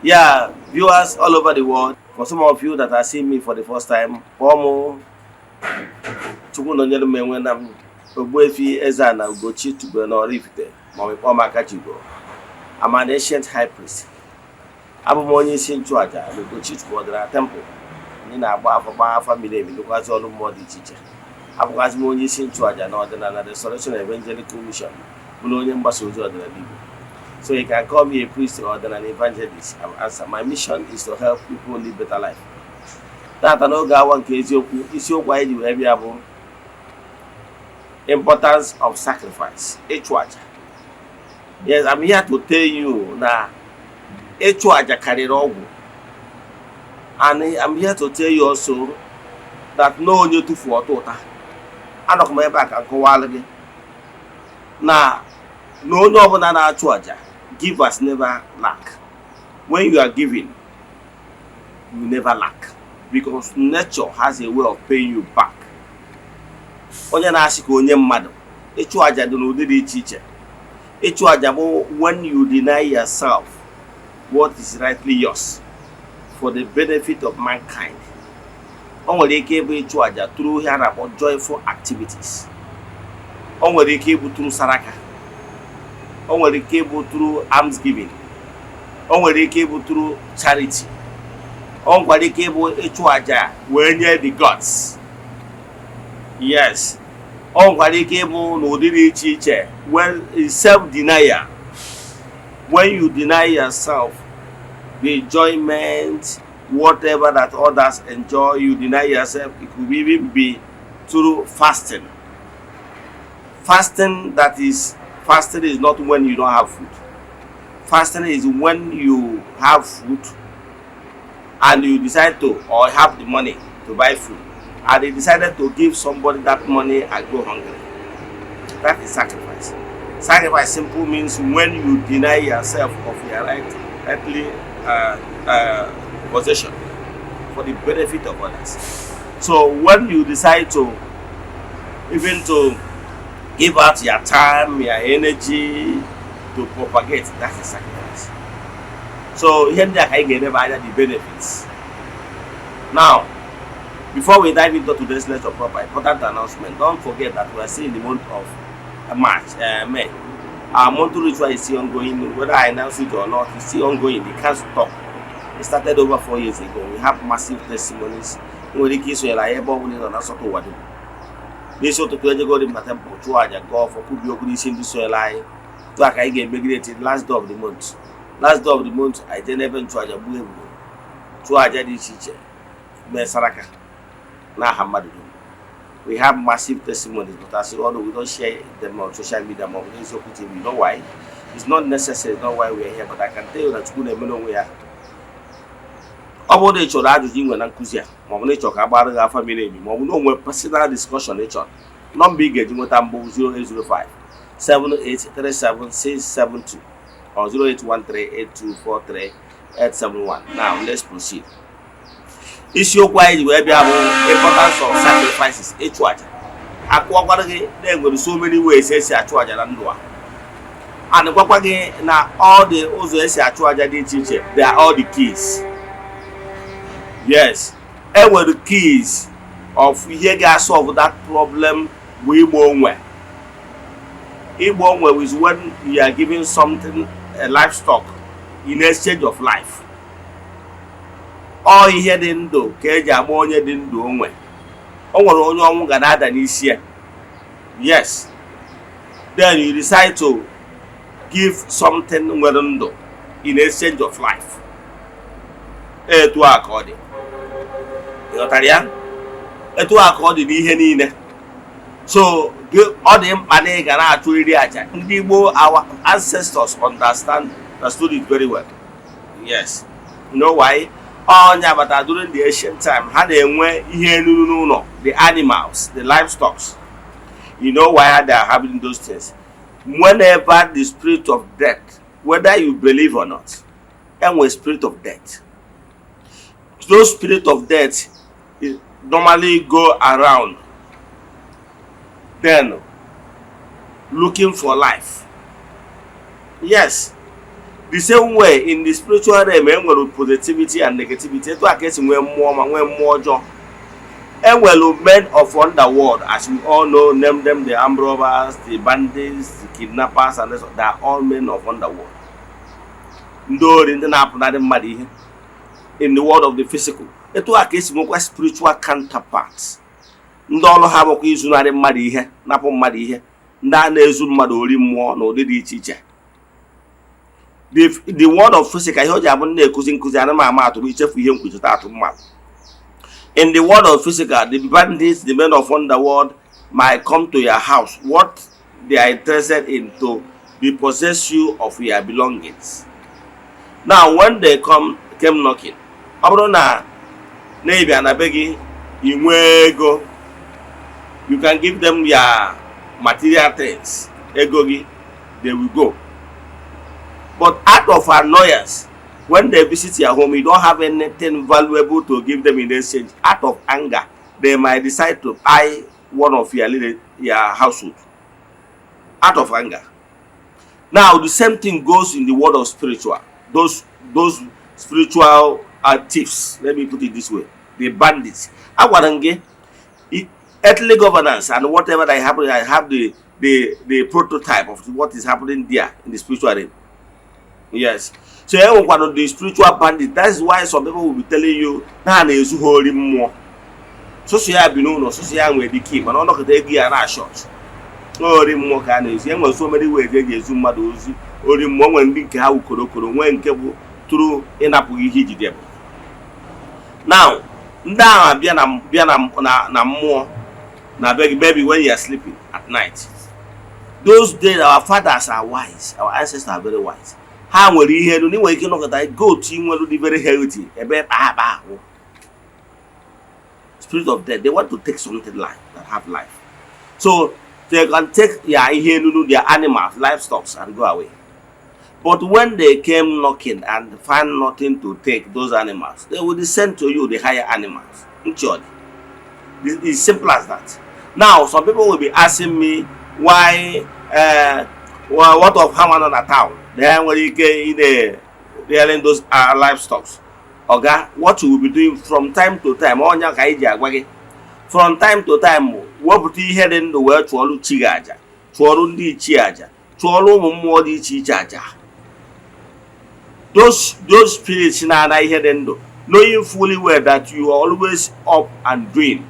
Yeah, viewers all over the world, for some of you that are seeing me for the first time, kpọọ m Chukwu nọnyere m enwe na m Ogbuefi Eze-Ana Ugochi tubelu na Oraifite, ma ọ bụ kpọọ m Akajiugo. I'm an ancient high priest. Abụ m onye isi nchụaja na Ugochi tubelu ọdịnala temple. Anyị na-agba afa, gbaa afa miri emi, dịkwazị ọrụ mmụọ dị iche iche. Abụkwazị m onye isi nchụaja na Ọdịnala Restoration Evangelical Mission, bụrụ onye mgbasa ozi ọdịnala Igbo. So you can call me a priest or an evangelist. I will answer. My mission is to help people live better life. Tata n'oge awa nke eziokwu, isiokwu anyị ji wee bịa bụ importance of sacrifice, ịchụ aja. Yes, I'm here to tell you na ịchụ aja karịrị ọgwụ. And I'm here to tell you also that na onye tufuo ọtọ ụta. Anọkwa m ebe a ka m kọwalụ gị na onye ọbụla na-achụ aja, givers never lack. When you are giving, you never lack, because nature has a way of paying you back. Onye na-asị ka onye mmadụ, ịchụ aja dị n'ụdị dị iche iche. Ịchụ aja bụ when you deny yourself what is rightly yours for the benefit of mankind. O nwere ike ịbụ ịchụ aja through ihe a na-akpọ joyful activities. O nwere ike ịbụ through saraka. O nwere ike ịbụ through almsgiving. O nwere ike ịbụ through charity. O nwekwara ike ịbụ ịchụ aja wee nye the gods. Yes, o nwekwara ike ịbụ n'ụdị dị iche iche. When self denial, when you deny yourself the enjoyment, whatever that others enjoy, you deny yourself. It could even be through fasting. Fasting, that is, fasting is not when you don't have food. Fasting is when you have food and you decide to, or have the money to buy food, and you decided to give somebody that money and go hungry. That is sacrifice. Sacrifice simple means when you deny yourself of your rightly possession for the benefit of others. So when you decide to even to give out your time, your energy to propagate, that is sacrifice. So ihe ndị a ka anyị ga-eleba anya, the benefits. Now, before we dive into today's lecture proper, important announcement. Don't forget that we are still in the month of March, May. Our monthly ritual is still ongoing. Whether I announce it or not, it's still ongoing. It can't stop. It started over 4 years ago. We have massive testimonies. Ị nwere ike isonyere anyị ebe ọ bụla ị nọ na nsọtụ ụwa dum. N'isi ụtụtụ, ejegori m na temple, chụọ aja, gọọ ọfọ, kwubi okwu n'isi ndị sonyere anyị. Tụ a ka anyị ga-emegide till last day of the month. Last day of the month, anyị jee n'ebe nchụaja, gbuo ebulu, chụọ aja dị iche iche, mee saraka n'aha mmadụ dum. We have massive testimonies, but as you all know, we don't share them on social media ma ọ bụ n'Eziokwu TV. You know why? It's not necessary. It's not why we are here. But I can tell you na Chukwu na-eme n'onwe ya. Ọ bụrụ na ị chọrọ ajụjụ ị nwere na nkụzi a, ma ọ bụ na ị chọrọ ka a gbara gị afa miri emi, ma ọ bụ na o nwere personal discussion ị chọrọ, nọmba ị ga-eji nweta mbụ 0805 7837672 or 08138243871. Now let's proceed. Isiokwu anyị ji wee bịa bụ importance of sacrifices, ịchụ aja. Akụwakwara gị na enwere so many ways esi achụ aja na ndụ a, and gwakwa gị na all the ụzọ esi achụ aja dị iche iche, they are all the keys. Yes, enwere keys of ihe ga-solve that problem bụ ịgba onwe. Ịgba onwe is when you are giving something, a livestock, in exchange of life. Ọ ihe dị ndụ ka eji agba onye dị ndụ onwe. O nwere onye ọnwụ ga na-ada n'isi ya. Yes, then you decide to give something nwere ndụ in exchange of life. Etu a ka ọ dị. Ị ghọtara ya? Etu a ka ọ dị n'ihe niile. So ọ dị mkpa na ị ga na-achụ iri aja. Ndị gboo, our ancestors understood it very well. Yes, you know why? Ọnya bata during the ancient time, ha na-enwe ihe enunu n'ụlọ, the animals, the livestock. You know why they are having those things? Whenever the spirit of death, whether you believe or not, enwe spirit of death, those spirit of death normally go around then looking for life. Yes, The same way, in the spiritual realm, e nwere positivity and negativity. Etu a ka esi nwee mmụọ ma nwee mmụọ ọjọọ. Enwere men of underworld, as we all know. Name them: the armed robbers, the bandits, the kidnappers and the rest. They are all men of underworld, ndị ori, ndị na-apụnarị mmadụ ihe in the world of the physical. Etu a ka esi nwekwa spiritual counterparts, ndị ọrụ ha bụkwa izunarị mmadụ ihe, napụ mmadụ ihe, ndị a na-ezu mmadụ ori mmụọ n'ụdị dị iche iche. The world of physical, ihe o ji abụ na-ekuzi nkụzi ana m ama atụ bụ ichefu ihe nkwuchita atụ mmadụ. In the world of physical, the bandits, the men of underworld might come to your house. What they are interested in, to repossess you of your belongings. Now, when they came knocking, ọ bụrụ na na-ịbịa na be gị, ị nwee ego, you can give them your material things, ego gị, they will go. But out of annoyance, when they visit your home, you don't have anything valuable to give them in exchange, out of anger, they might decide to buy one of your leader, your household, out of anger. Now, the same thing goes in the world of spiritual. Those spiritual thieves, let me put it this way, the bandits. Agwara m gị, earthly governance and whatever that happen, I have the prototype of what is happening there in the spiritual realm. Yes, so e nwekwanụ the spiritual bandit. That is why some people will be telling you na ha na-ezu ha ori mmụọ. Sụsụ ya bi n'ụlọ, sụsụ ya nwere ike, mana ọ nọkọta ego ya na short. Ori mmụọ ka a na-ezu. E nwere so many ways eji ezu mmadụ ozi ori mmụọ. Nwere ndị nke ha wụ korokoro, nwee nke bụ tụrụ ịnapụghị ihe ijide bụ. Now, ndị ahụ abịa na bịa na mmụọ na be gị, maybe when you are sleeping at night. Those days, our fathers are wise, our ancestors are very wise. Ha nwere ihe elu na ị nwere ike ịnọkọta goat nwere dị very healthy ebe kpaa akpa ahụ. Spirit of death, they want to take something life that have life, so they can take their ihe enunu, their animals, livestock, and go away. But when they came knocking and find nothing to take those animals, they will descend to you, the higher animals. Nchọdị, it's simple as that. Now, some people will be asking me why, well, what of ha nọ na town they nwere ike ị na rearing those livestock? Oga, what you will be doing from time to time, ọnya ka anyị ji agwa gị, from time to time, wepụta ihe dị ndụ wee chụọrụ chi gị aja, chụọrụ ndị ichie aja, chụọrụ ụmụ mmụọ dị iche iche aja. Those spirits na-ana ihe dị ndụ, knowing fully well that you are always up and doing,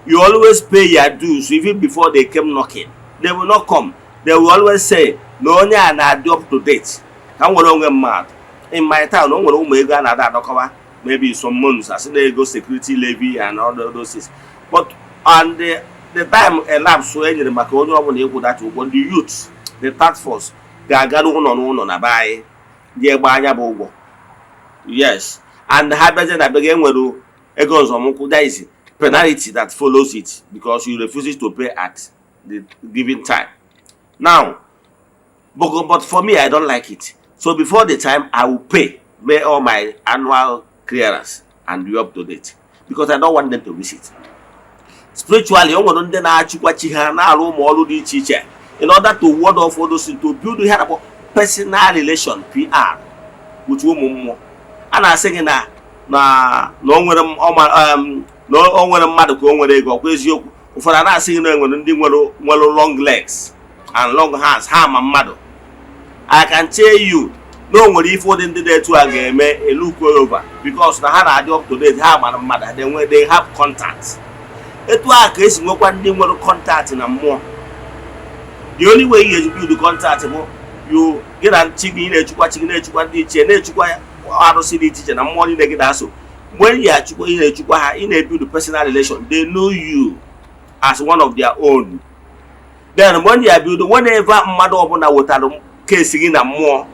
you always pay your dues even before they came knocking, they will not come. They will always say na onye a na-adị up to date. Ka m nwere onwe mmadụ, in my town, o nwere ụmụ ego a na-ada adọkọba, maybe some months, asị na ego security levy and all those things. But and the time elapse, so e nyere maka onye ọbụla ịkwụ that ụgwọ, the youth, the task force ga-aga n'ụlọ n'ụlọ na be anyị dị egbe anya bụ ụgwọ. Yes, and ha bịazie na be gị, enwere ego nzọmụkwụ. There is penalty that follows it because you refuse to pay at the given time. Now, but for me, I don't like it. So before the time, I will pay all my annual clearance and be up to date because I don't want them to visit. Spiritually, o nwere ndị na-achịkwa chi ha, na-arụ ụmụ ọrụ dị iche iche in order to ward off all those things, to build ihe a na-akpọ personal relation, PR, with ụmụ mmụọ. A na-asị gị na o nwere ọma na o nwere mmadụ ka o nwere ego. Ọkwa eziokwu? Ụfọdụ a na-asị gị na enwere ndị nwere long legs and long hands, ha ma mmadụ. I can tell you na o nwere ife ụdị ndị dị etu a ga-eme eluko over because na ha na-adị up to date, ha mara mmadụ, they have contact. Etu a ka esi nwekwa ndị nwere contact na mmụọ. The only way you ga-eji build contact bụ you gị na chi gị, ị na-echukwa chi gị, na-echukwa ndị ichie, na-echukwa arụsị dị iche iche na mmụọ niile gị na-aso. Mgbe ị achụkwa, ị na-echukwa ha, ị na-ebuild personal relation. They know you as one of their own. Then when you are build, whenever mmadụ ọbụla wetara case gị na mmụọ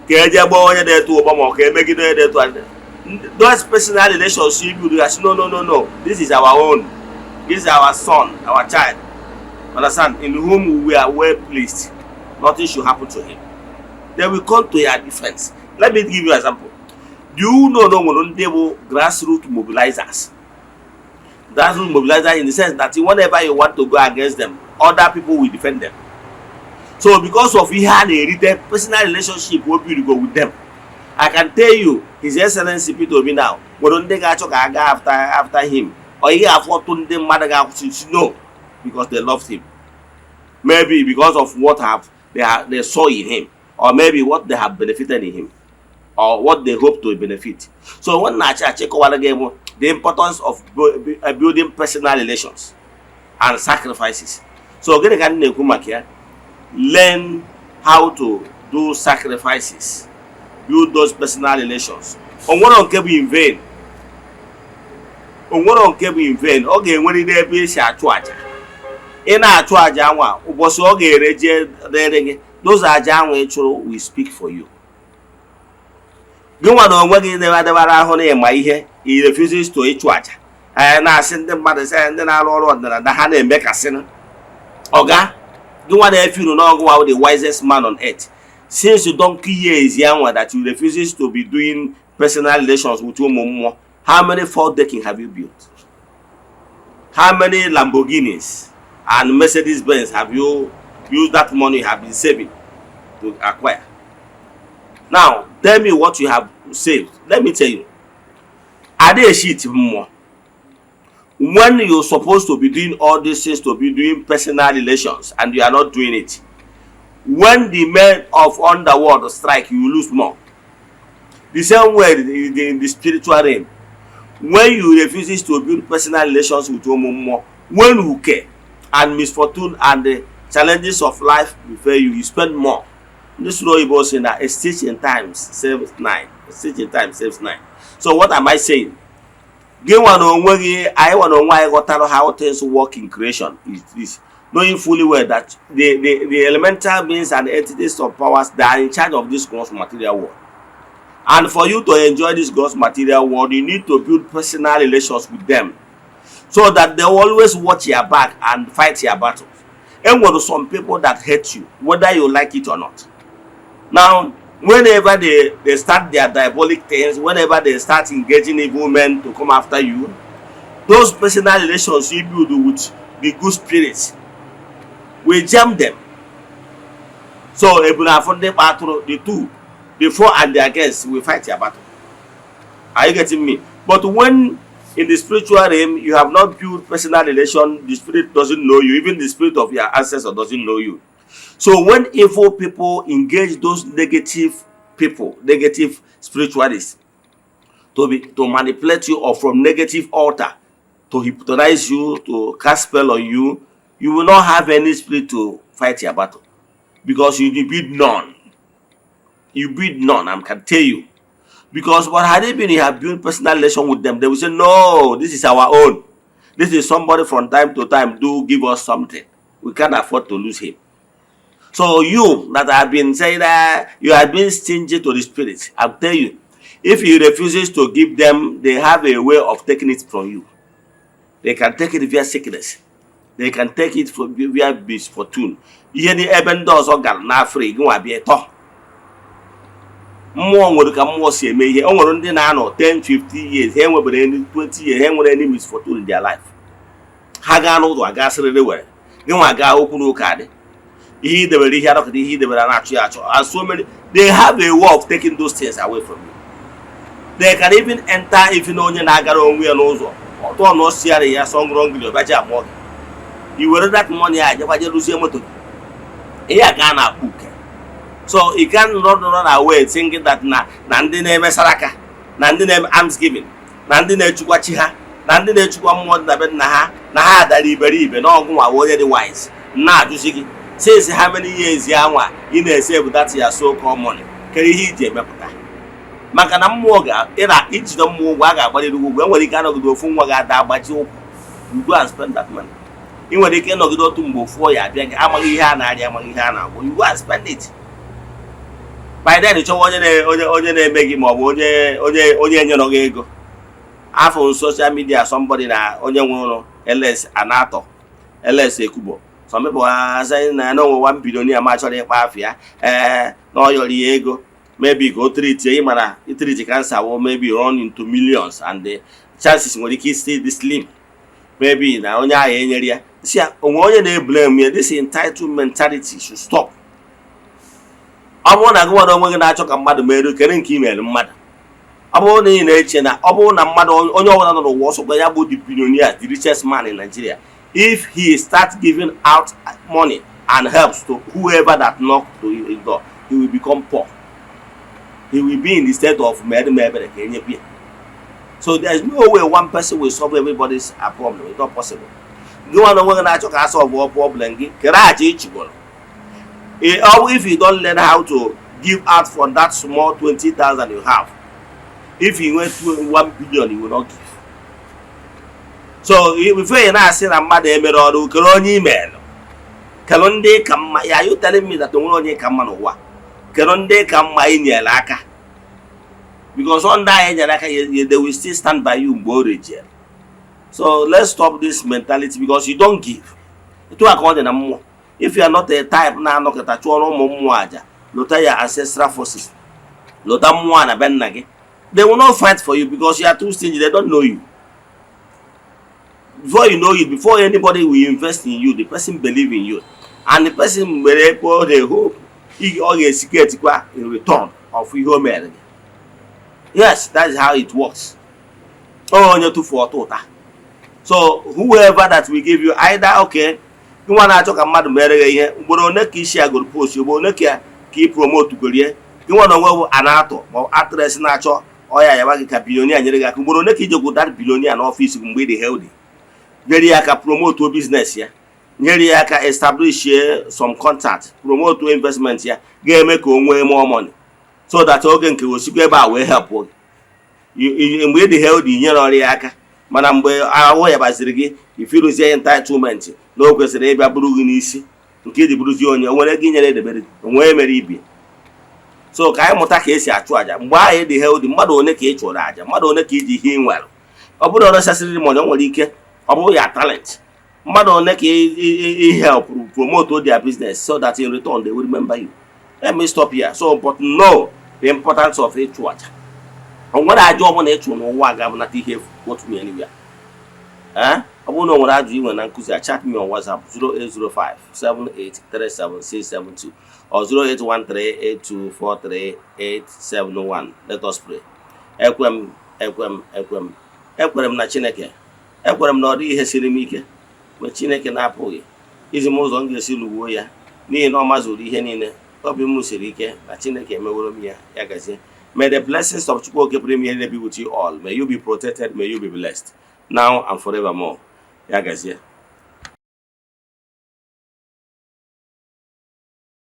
ka eje gbaa onye na-eto ụgbọ ma ọ ka emegide onye na-eto anya, those personal relations you build, you say, "No, no, no, no, this is our own. This is our son, our child, understand, in whom we are well pleased. Nothing should happen to him." They will come to your defense. Let me give you an example. Do you know na o nwere ndị bụ grassroots mobilizers? Grassroots mobilizers in the sense that whenever you want to go against them, other people will defend them. So because of ihe a na-erite, personal relationship o build go with them. I can tell you, His Excellency Peter Obi now nwere ndị ga-achọ ka a gaa after him. Ọ ihe afọ ọtụ ndị mmadụ ga-akwụsị no, because they loved him, maybe because of what have they saw in him, or maybe what they have benefited in him, or what they hope to benefit. So when na-achị achịkọwara gị bụ the importance of building personal relations and sacrifices. So gịnị ka m na-ekwu maka ya? Learn how to do sacrifices, build those personal relations. O nwere nke bụ in vain, o nwere nke bụ in vain. Ọ ga-enwerịrị ebe esi achụ aja. Ị na-achụ aja anwa, ụbọchị ọ ga-ereje dịrị gị, those aja anwa ị chụrụ will speak for you. Gị nwa na onwe gị debara ahụ na ịma ihe i refuses to ịchụ aja. Ee, na-asị ndị mmadụ, sị ndị na-arụ ọrụ ọdịnala na ha na-emekasị ọga. Gị nwa na-efiru n'ọgụ wa the wisest man on earth since donkey years ya nwa that you refuses to be doing personal relations with ụmụ mmụọ. How many four decking have you built? How many Lamborghinis and Mercedes Benz have you used that money you have been saving to acquire? Now tell me what you have saved. Let me tell you, ada-eshit mmụọ. When you're supposed to be doing all these things, to be doing personal relations, and you are not doing it, when the men of underworld strike, you lose more. The same way in the spiritual realm, when you refuses to build personal relations with ụmụ mmụọ, when uke and misfortune and the challenges of life before you, you spend more. Ndị soro oyibo sị na a stitch in time saves nine, a stitch in time saves nine. So what am I saying? Gị nwa na onwe gị, anyị nwa na onwe anyị ghọtara how things work in creation is this: knowing fully well that the elemental beings and entities of powers that are in charge of this gross material world, and for you to enjoy this gross material world, you need to build personal relations with them so that they will always watch your back and fight your battles. Enwere some people that hate you, whether you like it or not. Now, whenever they start their diabolic things, whenever they start engaging evil men to come after you, those personal relations you build with the good spirits will jam them. So ebuna afọ ndị kpa atụrụ, the two, the for and the against, will fight your battle. Are you getting me? But when in the spiritual realm you have not built personal relation, the spirit doesn't know you. Even the spirit of your ancestor doesn't know you. So when evil people engage those negative people, negative spiritualists, to manipulate you, or from negative altar to hypnotize you, to cast spell on you, you will not have any spirit to fight your battle because you build none. You build none, I can tell you. Because what had it been you have built personal relation with them, they will say, "No, this is our own. This is somebody from time to time do give us something. We can't afford to lose him." So you that have been saying that you have been stingy to the spirits, I'll tell you, if he refuses to give them, they have a way of taking it from you. They can take it via sickness. They can take it from via misfortune. Ihe dị ebe ndị ọzọ gara n'Afrịka, gị nwa bịa tọ. Mmụọ nwere ka mmụọ si eme ihe. O nwere ndị na-anọ 10, 50 years, ha enwebere any 20 years, ha enwere any misfortune in their life. Ha gaa n'ụzọ aga sịrịrị were gị nwa gaa okwu n'ụka adị ihe idebere ihe arọkọta ihe idebere a na-achụ ya achọ. And so many, they have a way of taking those things away from you. They can even enter even onye na-agara onwe ya n'ụzọ ọtọ na osiarị ya sọ wrongly, ọbịa ji amụọ gị. I were that money a jekwaje rụzie moto gị. Ihe a ka a na-akpọ uke. So you can run away thinking that na ndị na-eme saraka, na ndị na-eme almsgiving, na ndị na-echukwa chi ha, na ndị na-echukwa mmụọ dị na be nna ha, na ha dara iberibe na ọgụ nwa onye dị wise. Na-ajụzi gị, since how many years ya nwa ị na-ese that ya so called money, kedu ihe iji emepụta? Maka na mmụọ ga ị na ijide mmụọ ụgwọ a ga-agbalịrị ụgwọ. Enwere ike anọgide ofu nwa ga-ada agbaji ụkwụ, you go and spend that money. Ị nwere ike ịnọgide otu mgbe ofu ọya abịa gị, amaghị ihe a na-arịa, amaghị ihe a na-agwọ, you go and spend it. By then chọwa onye onye na-eme gị, maọbụ onye enyerọ gị ego. Afọ social media, somebody na onye nwụrụ ls anatọ ls ekubo, some people are saying na na onwe 1 billionaire ma chọrọ ịkpa afịa, ee, na ọ yọrọ ya ego, maybe ka o treat. Ị mara treat cancer will maybe run into millions, and the chances nwere ike isi dị slim. Maybe na onye ahụ enyere ya si ya onwe onye na-eblame ya. This entitled mentality should stop. Ọ bụrụ na gị nwere onwe gị na-achọ ka mmadụ merụ, kere nke i mere mmadụ. Ọ bụrụ na ị na-eche na ọ bụrụ na mmadụ, onye ọbụla nọ n'ụwa, ọsọ ya bụ the billionaire, the richest man in Nigeria, if he start giving out money and helps to whoever that knock to his door, he will become poor. He will be in the state of mere m ebere ka enyekwu ya. So there is no way one person will solve everybody's problem. It's not possible. Gị nwa na onwe gị na-achọ ka a solve problem gị, kere aja ịchụgoro. Or if you don't learn how to give out from that small 20,000 you have, if you went to 1 billion, you will not give. So before ị na-asị na mmadụ emere ọrụ, kere onye email, kere ndị ka mma ya. You telling me that onwere onye ka mma n'ụwa? Kere ndị ka mma ị nyere aka, because ọ ndị anyị nyere aka, they will still stand by you mgbe o rejere. So let's stop this mentality, because you don't give. Etu a ka ọ dị na mmụọ. If you are not a type na-anọkọta chụọrọ ụmụ mmụọ aja, lụta ya ancestral forces, lụta mmụọ na be nna gị, they will not fight for you because you are too stingy. They don't know you. Before you know it, before anybody will invest in you, the person believe in you and the person nwere ebe ọ na-hope ọ ga-esiketikwa in return of ihe o mere gị. Yes, that is how it works. Onye tụfuo ọtọ ụta. So whoever that will give you either, okay, nwa na-achọ ka mmadụ mere gị ihe, ugboro one ka isi agoro post, ugboro one ka ị promote gorie gị nwa na onwe bụ a na-atọ ma ọ actress na-achọ ọya yaba gị ka billionaire nyere gị aka, ugboro one ka ijegwu that billionaire n'office mgbe ị dị healthy, nyere ya aka promote business ya, nyere ya aka establish some contact, promote investment ya ga-eme ka o nwee more money, so that oge nke osikwa ebe a wee help gị? Mgbe ị dị healthy, nyere ọrụ ya aka, mana mgbe ahụ yabaziri gị, ifiruzie entitlement na o kwesịrị ịbịa bụrụ gị n'isi nke iji bụrụzie onye o nwere gị nyere edebere onwe mere ibie. So ka anyị mụta ka esi achụ àjà mgbe ahụ ị dị healthy. Mmadụ one ka ị chụrụ àjà? Mmadụ one ka iji ihe ị nwere? Ọ bụrụ na necessary money, o nwere ike ọ bụrụ ya talent. Mmadụ one ka ị help promote their business so that in return they will remember you? Let me stop here. So, but know the importance of ịchụ àjà. O nwere àjà ọbụla ịchụ n'ụwa ga-abụnata ihe efu. Quote me anywhere. Ee, ọ bụrụ na o nwere ajụjụ ị nwere na nkụzi a, chat me on WhatsApp 0805 7837672 or 08138243871. Let us pray. Ekwe m, ekwe m, ekwe m, ekwere m na Chineke. Ekwere m na ọ dịghị ihe siri m ike mgbe Chineke na-apụghị izi m ụzọ m ga-esi lụgbuo ya, n'ihi na ọ mazuru ihe niile. Obi m siri ike na Chineke emeworo m ya. Ya gazie. May the blessings of Chukwu Oke pụrụ ime ihe be with you all. May you be protected. May you be blessed now and forevermore. Ya gazie.